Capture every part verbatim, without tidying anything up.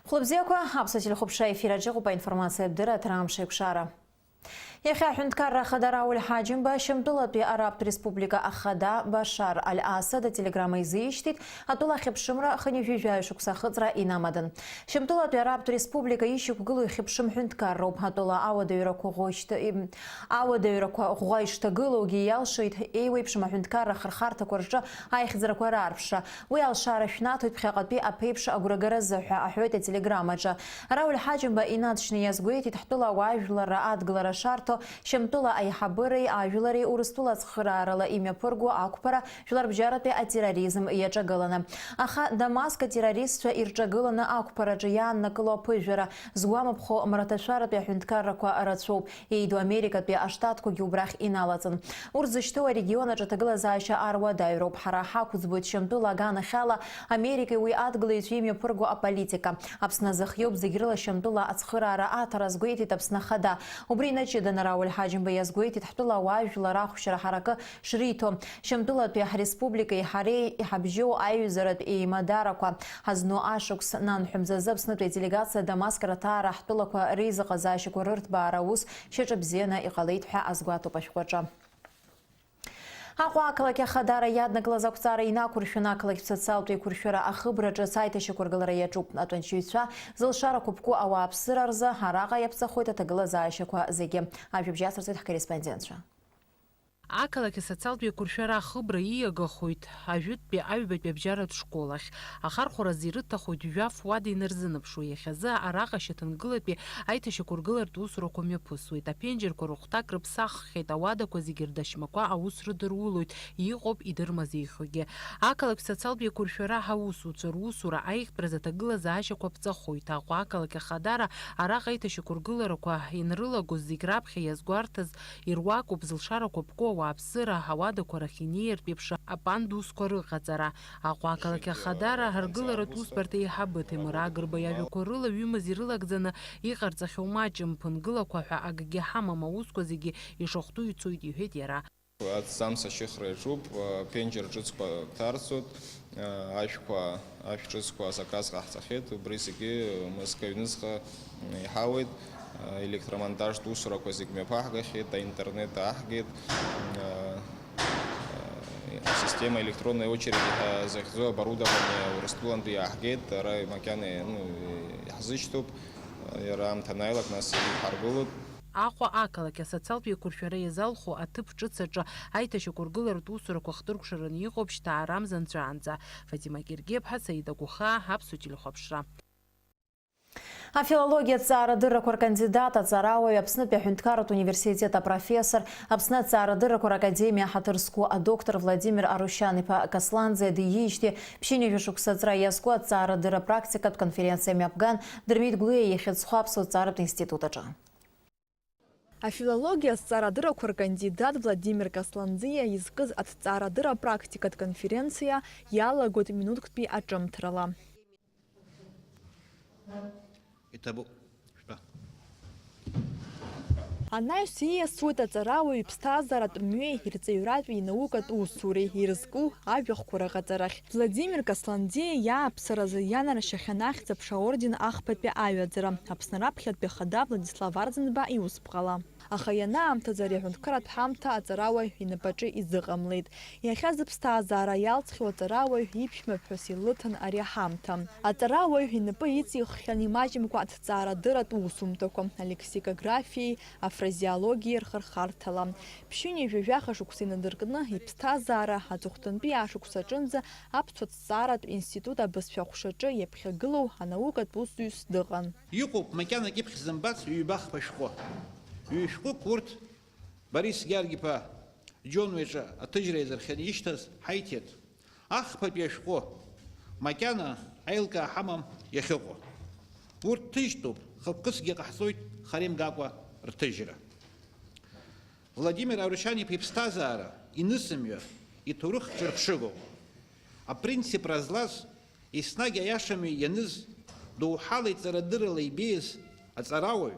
Хәлыбзиақәа, Аԥсуа телехәаԥшра ефир аҿы иҟоуп аинформациатә дырраҭара Амш еиқәшара. Иахьа аҳәынҭқарра ахада Рауль Ҳаџьымба Шьамтәылатәи Арабтә Республика ахада Башар Аль-Асад ателеграмма изишьҭит, атәыла ахьыԥшымра хынҩажәи жәаҩа шықәса ахыҵра инамадан. Шьамтәылатәи Арабтә Республика ишьақәгылоу ихьыԥшым ҳәынҭқарроуп, атәыла ауадаҩрақәа ӷәӷәа ишҭагылоугьы иалшоит еиуеиԥшым аҳәынҭқарра ахырхарҭақәа рҿы аихьӡарақәа раарԥшра. Уи алшара шәнаҭоит ԥхьаҟатәи аԥеиԥш агәрагаразы ҳәа аҳәоит ателеграммаҿы. Рауль Ҳаџьымба инаҵшьны иазгәеиҭеит, ҳтәыла ауаажәларра адгылара шарҭо, Шьамтәыла аиҳабыреи ажәлари Урыстәыла ацхыраарала имҩаԥырго ақәԥара жәларбжьаратәи атерроризм иаҿагыланы. Аха Дамаск атеррористцәа ирҿагыланы ақәԥараҿы иааннакыло аԥыжәара згәамԥхо мраҭашәаратәи аҳәынҭқаррақәа рацәоуп, еиду Америкатәи аштатқәагьы убрахь иналаҵан. Урҭ зышьҭоу арегион аҿы аҭагылазаашьа ар уадаҩроуп. Ҳара ҳақәӡбоит Шьамтәыла аганахьала Америкеи уи адгылаҩцәеи имҩаԥырго аполитика. Аԥсны азы хиоуп зегь рыла Шьамтәыла ацхыраара аҭара, азгәеиҭеит Аԥсны Ахада. Убри инаҷыданы Рауль Ҳаџьымба иазгәеиҭеит ҳтәыла ауаажәлар ахәшьара ҳаракы шриҭо, Шьамтәылатәи ҳреспубликеи ҳареи иҳабжьоу аиҩызаратә еимадарақәа ҳазну ашықәс нанҳәа мзазы Аԥснытәи аделегациа Дамаск раҭаара ҳтәылақәа реизыҟазаашьақәа рырҭбаара аус шьаҿа бзианы иҟалеит ҳәа азгәаҭоуп ашәҟәаҿы. Аҟәа ақалақь Ахадара иаднакылаз ақәҵара инақәыршәаны, ақалақьтә социалтә еиқәыршәара ахыбра ҿыц аиҭашьақәыргылара иаҿуп. Атәанчаҩцәа зылшарақәа ԥку ауааԥсыра рзы араҟа иаԥҵахоит аҭагылазаашьақәа зегьы. Ажәабжь ацырҵеит ҳкорреспондентцәа. Ақалақь асоциалтә еиқәыршәара ахыбра ииагахоит ажәытәтәи аҩбатәи абжьаратә школ ахь. Ахархәаразы ирыҭахоит жәаф уада инарзынаԥшуа. Иахьазы араҟа шьаҭангылатәи аиҭашьақәыргылартә усурақәа мҩаԥысуеит. Аԥенџьырқәа рыхәҭак рыԥсаххьеит, ауадақәа зегьы рдашьмақәа аус рыдырулоит, иҟоуп идырмазеихьоугьы. Ақалақь социалтә еиқәыршәара аусуцәа русура аиӷьтәразы аҭагылазаашьақәа ԥҵахоит. Аҟәа ақалақь Ахадара араҟа аиҭашьақәыргыларақәа ианрылагоз зегь раԥхьа иазгәарҭаз ируакуп зылшарақәа ԥку ауааԥсыра ауадақәа рахь инеиртә еиԥш апан дусқәа рыҟаҵара. Аҟәа ақалақь Ахадара аргыларатә усбарҭа еиҳабы Ҭемыр Агрба иажәақәа рыла ҩымыз ирылагӡаны иҟарҵахьоу маҷым ԥынгылақәа ҳәа акгьы ҳамам, аусқәа зегьы ишахәҭоу ицоит, иҳәеит иара. Аҭӡамц ашьыхра иаҿуп, аԥенџьыр ҿыцқәа ҭарҵоит, ашәқәа, ашә ҿыцқәа азаказ ҟаҳҵахьеит, убри зегьы мызкы аҩныҵҟа иҳауеит, електромонтажтә усурақәа зегь мҩаԥаҳгахьеит, аинтернет ааҳгеит, асистема электронной очереди ҳәа захьӡу оборудование Урыстәылантәи иааҳгеит, ара макьана, ну, иаҳзышьҭоуп, иара аамҭа анааилак, нас иҳаргылоит. Аҟәа ақалақь асоциалтә еиқәыршәара иазалху аҭыԥ ҿыц аҿы аиҭашьақәыргыларатә усурақәа хҭыркәшараны иҟоуп шьҭа арамза нҵәаанӡа. Фатима Гергиаԥҳа, Саида Гәыхаа, Аԥсуа телехәаԥшра. Афилологиа аҭҵаарадыррақәа ркандидат, аҵарауаҩ, Аԥснытәи аҳәынҭқарратә университет апрофессор, Аԥсны аҭҵаарадыррақәа ракадемиа аҳаҭыр зқәу адоктор Владимир Арушьан-иԥа Касланӡиа диижьҭеи ԥшьынҩажәа шықәса аҵра иазку аҭҵаарадырра практикатә конференциа мҩаԥган Дырмит Гәлиа ихьӡ зху Аԥсуа ҭҵааратә институт аҿы. Афилологиа азҵаарадыррақәа ркандидат Владимир Касланӡиа изкыз аҭҵаарадырра практикатә конференциа иалагоит минуҭктәи аҿымҭрала. Иҭабуп. Шәтәа. Анаҩс ииасуеит аҵарауаҩ иԥсҭазааратә мҩеи ирҵаҩратәи инаукатә усуреи ирызку ажәахәқәа раҟаҵарахь. Владимир Касланӡиа иааԥсаразы ианаршьахьан Ахьӡ-аԥша аорден ахԥатәи аҩаӡара, Аԥсны раԥхьатәи ахада Владислав Арӡынба иусԥҟала. Аха ианаамҭаз ари аҳәынҭқарратә ҳамҭа аҵарауаҩ инапаҿы изыҟамлеит. Иахьа зыԥсҭазаара иалҵхьоу аҵарауаҩ иԥшәмаԥҳәыс илыҭан ари аҳамҭа. Аҵарауаҩ инапы иҵиххьан имаҷымкәа аҭҵаарадырратә усумҭақәа, алексикографиеи афразеологиеи рхырхарҭала. Ԥшьынҩажәи жәаха шықәса инадыркны, иԥсҭазаара аҵыхәтәантәи ашықәс аҿынӡа Аԥсуа ҭҵааратә институт абызшәа аҟәшаҿы иаԥхьагылоу анаукатә усзуҩыс дыҟан. Иҟоуп, макьанагь иԥхьзымбац, ҩба-хԥа шәҟәы. Ҩ-шәҟәык урҭ Борис Гьаргь-иԥа Џьонуеиҿы аҭыжьра иазырхианы ишьҭаз ҳаиҭеит. Ахԥатәи ашәҟәы макьана аилкаа ҳамам иахьыҟоу. Урҭ ҭыжьтәуп, хықәкысгьы ҟаҳҵоит хара имгакәа рҭыжьра. Владимир Арушьан-иԥа иԥсҭазаара, инысымҩа, иҭоурых ҿырԥшыгоуп. Апринципра злаз, еснагь аиашамҩа ианыз, доуҳала иҵарадыррала ибеиаз аҵарауаҩ,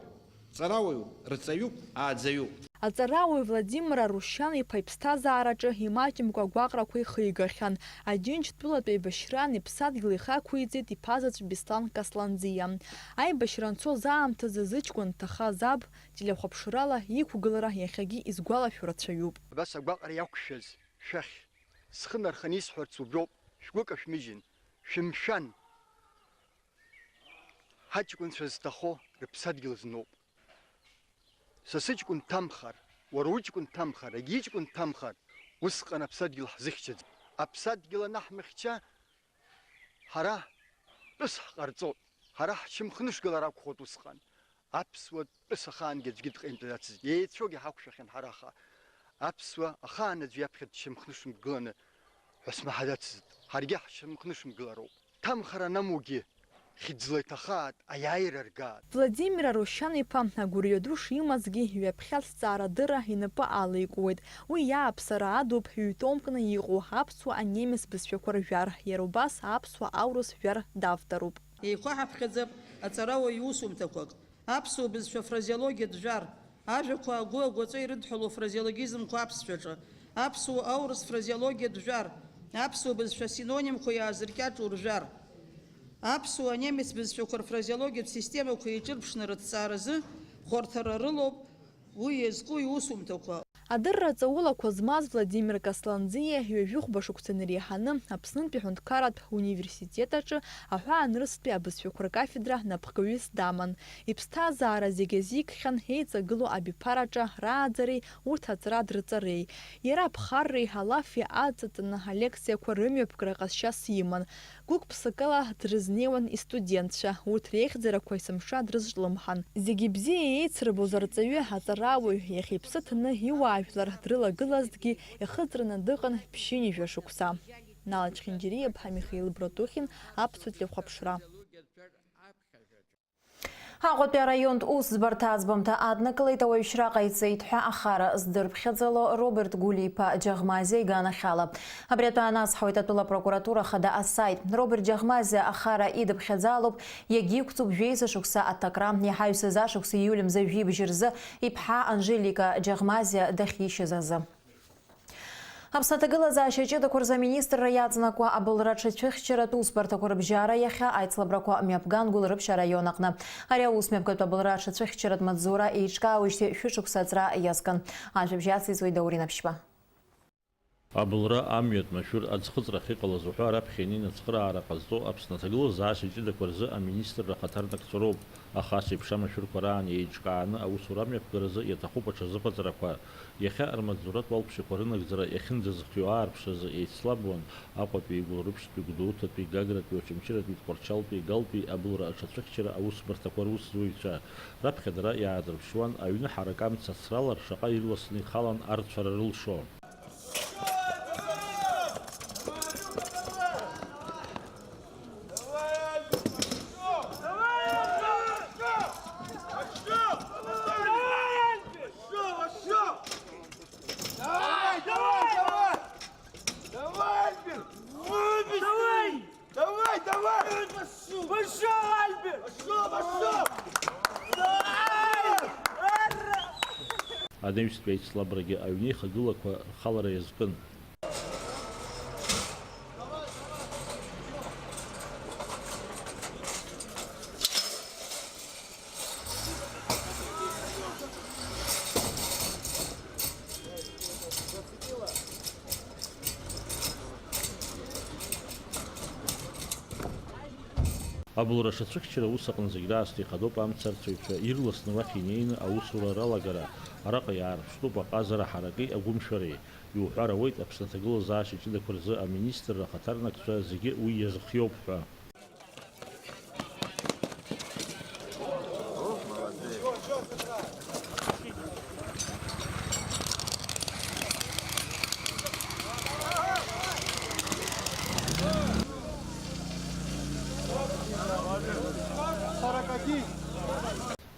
ҵарауаҩуп, рҵаҩуп, ааӡаҩуп. Аҵарауаҩ Владимир Арушьан-иԥа иԥсҭазаараҿы имаҷымкәа агәаҟрақәа ихигахьан. Аџьынџьтәылатә еибашьраан иԥсадгьыл ихы ақәиҵеит иԥа заҵә Беслан Касланӡиа. Аибашьра анцоз аамҭазы зыҷкәын дҭахаз аб, телехәаԥшрала, иқәгылара иахьагьы изгәалашәо рацәаҩуп. Абас агәаҟра иақәшәаз шәахь схы нарханы исҳәарц убриоуп, шәгәы кашәмыжьын, шәымшәан. Ҳаҷкәынцәа зҭахо рыԥсадгьыл зноуп. Са сыҷкәын дҭамхар, уара уҷкәын дҭамхар, егьи иҷкәын дҭамхар, усҟан аԥсадгьыл ҳзыхьчаӡом. Аԥсадгьыл анаҳмыхьча, ҳара тәыс ҳҟарҵоит, ҳара ҳшьамхнышгылар акәхоит усҟан. Аԥсуа тәыс ахаангьы аӡәгьы дҟаимҵаӡацызт, еицәоугьы ҳақәшәахьан ҳара, аха аԥсуа ахаан аӡә иаԥхьа дшьамхнышгыланы ҳәа смаҳаӡацызт, ҳаргьы ҳшьамхнышгылароуп. Ҭамхара анамугьы, хьыӡла иҭахааит, аиааира ргааит. Владимир Арушьан-иԥа агәырҩа ду шимазгьы, ҩаԥхьа азҵаарадырра инапы алеикуеит. Уи иааԥсара адуп ҩ-томкны иҟоу аԥсуа-анемец бызшәақәа ржәар, иара убас аԥсуа-аурыс жәар давторуп. Еиқәаҳаԥхьаӡап аҵарауаҩ иусумҭақәак. Аԥсуа бызшәа фразеологиатә жәар, ажәақәа агәы-агәаҵәа ирыдҳәалоу фразеологизмқәа аԥсшәаҿы, аԥсуа-аурыс фразеологиатә жәар, аԥсуа бызшәа асинонимқәа иаазыркьаҿу ржәар, аԥсуа-немец бызшәақәа рфразеологиатә системақәа еиҿырԥшны рыҭҵааразы хәарҭара рылоуп уи иазку иусумҭақәа. Адырра ҵаулақәа змаз Владимир Касланӡиа ҩажәихәба шықәса инареиҳаны Аԥснынтәи аҳәынҭқарратә университет аҿы аҳәаанырцәтәи абызшәақәа ркафедра напхгаҩыс даман. Иԥсҭазаара зегьы азикхьан еиҵагылоу абиԥараҿы рааӡареи урҭ аҵарадырҵареи. Иара аԥхарреи алафи аҵатаны алекциақәа рымҩаԥгара ҟазшьас иман. Гәык-ԥсыкала дрызнеиуан истудентцәа, урҭ реихьӡарақәа есымша дрызҿлымҳан. Зегьы бзиа еицырбоз арҵаҩы, аҵарауаҩ, иахьа иԥсы ҭаны иуаажәлар дрылагылазҭгьы, ихыҵраны дыҟан ԥшьынҩажәа шықәса. Нала Чхинџьариа-иԥҳа Михаил Братухин, Аԥсуа телехәаԥшра. Аҟәатәи араионтә усӡбарҭа аӡбамҭа аднакылеит, ауаҩшьра ҟаиҵеит ҳәа ахара здырԥхьаӡало Роберт Гәлиа-иԥа Џьаӷмазиа иганахьала. Абри атәы анацҳауеит атәыла апрокуратура ахада асаит. Роберт Џьаӷмазиа ахара идыԥхьаӡалоуп, иагьиқәҵоуп жәеиза шықәса аҭакра, иаҳаҩсыз ашықәс ииуль мза жәибжь рзы иԥҳа Анжелика Џьаӷмазиа дахьишьыз азы. Аԥсны аҭагылазаашьа ҷыдақәа рзы аминистрра иаҵанакуа абылра аҽацәыхьчаратә усбарҭақәа рыбжьара иахьа аицлабрақәа мҩаԥган Гәылрыԥшь араион аҟны. Ари аус мҩаԥгатә абылра аҽацәыхьчаратә маҵзура еиҿкаауеижьҭеи шәышықәса аҵра иазган. Ажәабжь ациҵоит Даур Инапшьба. Абылра амҩатә машәыр аӡхыҵра ахьыҟалаз уҳәа раԥхьа инеины ацхыраара ҟазҵо Аԥсны аҭагылазаашьа ҷыдақәа рзы аминистрра ахаҭарнакцәа роуп. Аха ас еиԥш амашәырқәа раан еиҿкааны аусура амҩаԥгаразы иаҭахуп аҽазыҟаҵарақәа. Иахьа рмаҵзуратә уалԥшьақәа рынагӡара иахьынӡазыхиоу аарԥшразы еицлабуан Аҟәатәи, Гәылрыԥшьтәи, Гәдоуҭатәи, Гагратәи, Очамчыратәи, Тҟәарчалтәи, Галтәи абылра аҽацәыхьчара аусбарҭақәа русзуҩцәа. Раԥхьа дара иаадырԥшуан, аҩны ҳаракы амца ацралар шаҟа ирласны ихалан арцәара рылшо. Давай, давай, давай! Давай, Альберт! Давай, давай! Пошёл, Альберт! Пошёл, пошёл! Давай! Анаҩстәи аицлабрагьы аҩнеихагылақәа рхалара иазкын. Абылра ашацәыхьчара аус аҟны зегь раасҭа ихадоуп амцарцаҩцәа ирласны уахь инеины аусура ралагара. Араҟа иаарԥштәуп аҟазара ҳараки агәымшәареи. Иуҳәар ауеит, Аԥсны аҭагылазаашьа ҷыдақәа рзы аминистрра ахаҭарнакцәа зегьы уи иазыхиоуп ҳәа.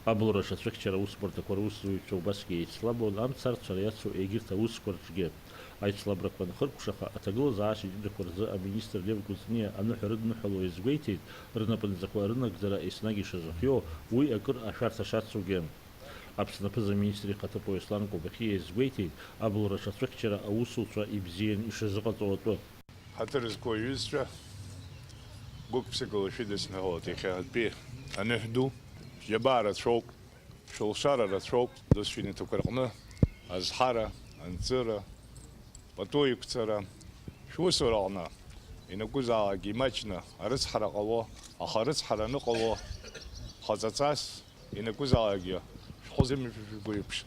Абылра ашацәыхьчара аусбарҭақәа русзуҩцәа убасгьы еицлабуан амцарцәара иацу егьырҭ аусқәа рҿгьы. Аицлабрақәа анхыркәшаха, аҭагылазаашьа ҷыдақәа рзы аминистр Лев Кәыҵниа аныҳәа рыдныҳәало иазгәеиҭеит, рнапынҵақәа рынагӡара еснагь ишазыхиоу, уи акыр ашәарҭа шацугьы. Аԥсны аԥыза-министр ихаҭыԥуаҩ Аслан Кобахьиа иазгәеиҭеит, абылра аҽацәыхьчара аусуцәа ибзиан ишазыҟаҵоу атәы. Ҳаҭыр зқәу аҩызцәа, гәык-ԥсыкала шәыдысныҳәалоит иахьа ҳәатәи аныҳәа ду. Шәџьабаа рацәоуп, шәылшара рацәоуп, досшәа инаҭақәа рҟны азҳара, анҵыра, пату иқәҵара, шәусураҟны ианакәызаалак имаҷны арыцҳара ҟало, аха арыцҳара аныҟало, хаҵаҵас ианакәызаалакгьы шәхы зымҩаԥыжәго еиԥш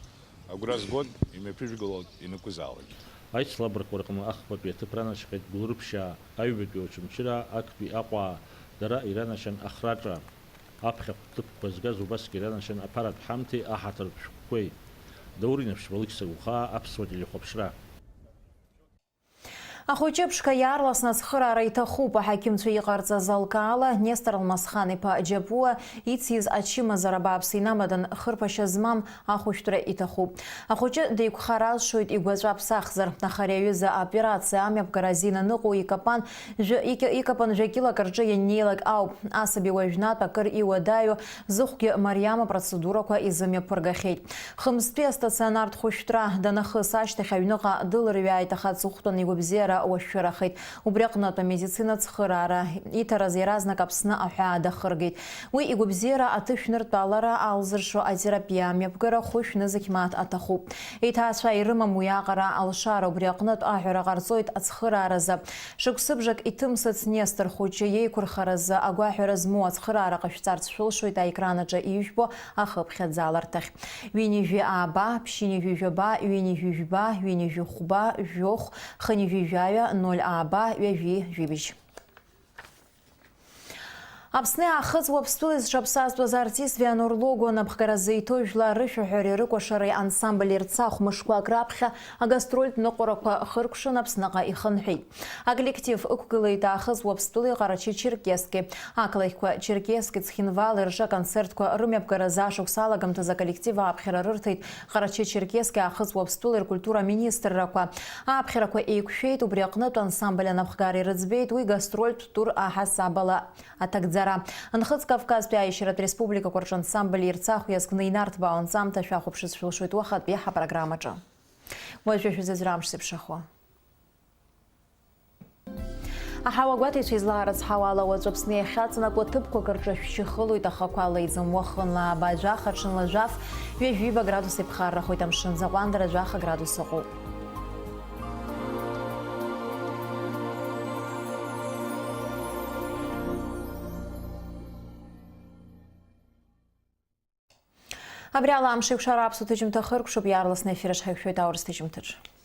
агәра згон, имҩаԥыжәгалон ианакәызаалакгьы. Аицлабрақәа рҟны ахԥатәи аҭыԥ ранашьахеит Гәылрыԥшьаа, Аҩбатәи Очамчыраа, Актәи Аҟәаа, дара иранашьан Ахраҿа. Аԥхьахә ҭыԥқәа згаз убасгьы иранашьан Аԥаратә ҳамҭеи аҳаҭыртә шәҟәқәеи. Даур Инаԥшьба, Алықьса Гәхаа, Аԥсуа телехәаԥшра. Ахәыҷы ԥшқа иаарласны ацхыраара иҭахуп. Аҳақьымцәа иҟарҵаз алкаала Нестор Алмасхан-иԥа Џьапуа ицыз ачымазара бааԥс инамадан, хырԥашьа змам ахәышәтәра иҭахуп. Ахәыҷы деиқәхар алшоит игәаҵәа ԥсахзар, аха ари аҩыза аоперациа амҩаԥгара азин аныҟоу икапан жәа-, ик-, икапан жәа килак рҿы ианнеилак ауп. Асаби уажәнатә акыр иуадаҩу зыхәгьы мариам апроцедурақәа изымҩаԥыргахьеит. Хымзтәи астационартә хәышәтәра данахыс ашьҭахь аҩныҟа дылырҩааит, аха аҵыхәтәан игәабзиара уашәшәырахеит. Убри аҟнытә амедицина цхыраара иҭараз иаразнак Аԥсны аҳәаа дахыргеит. Уи игәабзиара аҭышәныртәалара алзыршо атерапиа амҩаԥгара хәышә нызқь мааҭ аҭахуп. Иҭаацәа ирымам уиаҟара алшара, убри аҟнытә аҳәара ҟарҵоит ацхырааразы. Шықәсыбжак иҭымсыц Нестор хәыҷы иеиқәырхаразы агәаҳәара змоу ацхыраара ҟашәҵарц шәылшоит аекран аҿы ижәбо ахыԥхьаӡаларҭахь. Ҩынҩажәи ааба, ԥшьынҩажәи жәаба, ҩынҩажәи жәба, ҩынҩажәи хәба, жәохә, хынҩажәи жәаҩа, ноль ааба, ҩажәи жәибжь. Аԥсны Аахыҵ Уаԥстәыла зҽаԥсазтәыз артист Вианор Логуа напхгара зиҭо жәлар рышәаҳәареи рыкәашареи ансамбль Ерцахә мышқәак раԥхьа агастрольтә ныҟәарақәа хыркәшан Аԥсныҟа ихынҳәит. Аколлектив ықәгылеит Аахыҵ Уаԥстәылеи Ҟарачы-Черкесски. Ақалақьқәа Черкесск, Цхинвали рҿы аконцертқәа рымҩаԥгаразы ашықәс алагамҭазы аколлектив ааԥхьара рырҭеит Ҟарачы-Черкесск, Аахыҵ Уаԥстәылеи ркультура министррақәа. Ааԥхьарақәа еиқәшәеит, убри аҟнытә ансамбль анапхгара ирыӡбеит уи гастрольтә тур аҳасабала аҭагӡара. Нхыҵ Кавказтәи аиашьаратә республикақәа рҿы ансамбль Ерцахә иазкны инарҭбаау анҵамҭа шәахәаԥшырц шәылшоит уахатәи ҳапрограммаҿы. Уажәы шәзыӡырҩра амш зеиԥшрахо. Аҳауа гәаҭеицәа излаарыцҳауа ала, уаҵәы Аԥсны иахьаҵанакуа ҭыԥқәак рҿы ашәшьы хылоит, ахақәа леиӡом. Уахынла ааба жәаха, ҽынла жәаф, ҩажәиба градус иԥхаррахоит, амшын аӡы аҟәандара жәаха градус ыҟоуп. Абри ала амш еиқәшара аԥсуа ҭыжьымҭа хыркәшоуп, иаарласны аефир аҿы ҳаиқәшәоит аурыс ҭыжьымҭаҿы.